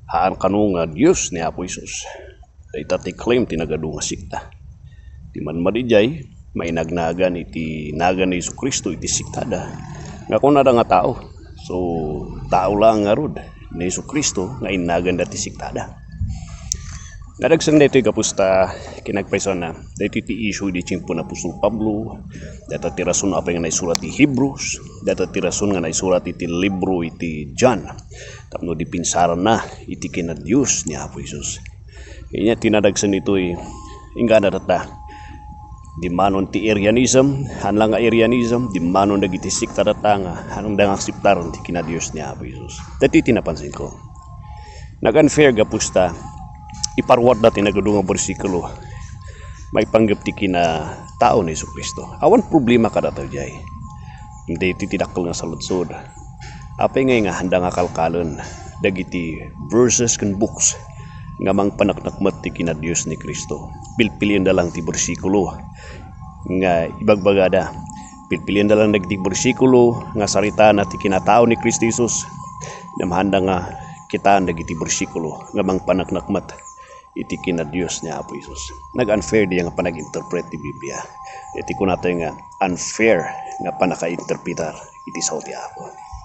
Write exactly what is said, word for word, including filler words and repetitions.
Haan kano nga Dios ni Apo Jesus. Dayta ti claim ti nagadu nga sekta. Ti manmadi idiay, mainagnagan iti nagan ni Jesu-Cristo iti sektada. Nga kunada nga tao. So, tao laeng ngarud ni Jesu-Cristo nga innaganda ti sektada. Nadagsen daytoy gapu ta kinagpaysaanna. Daytoy ti issue idi tiempo ni apostol Pablo. Dayta ti rason apay nga naisurat ti Hebrews. Dayta ti rason nga naisurat iti libro iti John. Tapno dipinsaranna iti kinadios ni Apo Jesus. Inya ti nadagsen ditoy, inggana dayta. Dimmanon ti Arianism, haan la nga Arianism, dimmanon dagiti sekta dayta nga, haan da nga akseptar ti kinadios ni Apo Jesus. Daytoy ti napansinko. Nag-unfair gapu ta, iparwatda ti nagadu nga bersikulo, maipanggep ti kinatao ni Jesu-Cristo. Awan problema kadatayo diay. Daytoy ti dakkel nga saludsod. Apay ngay nga haan da nga kalkalen dagiti verses ken books nga mangpaneknek met ti kinadios ni Cristo? Pilpilienda lang ti bersikulo nga ibagbagada. Pilpilienda lang dagiti bersikulo nga saritana ti kinatao ni Cristo Jesus. Ngem haan da nga kitaan dagiti bersikulo nga mangpaneknek met iti kinadios ni Apo Jesus. Nag-unfair diay nga panag-interpret ti Biblia. Iti kunatayo nga unfair nga pannakainterpretar iti sao ti Apo.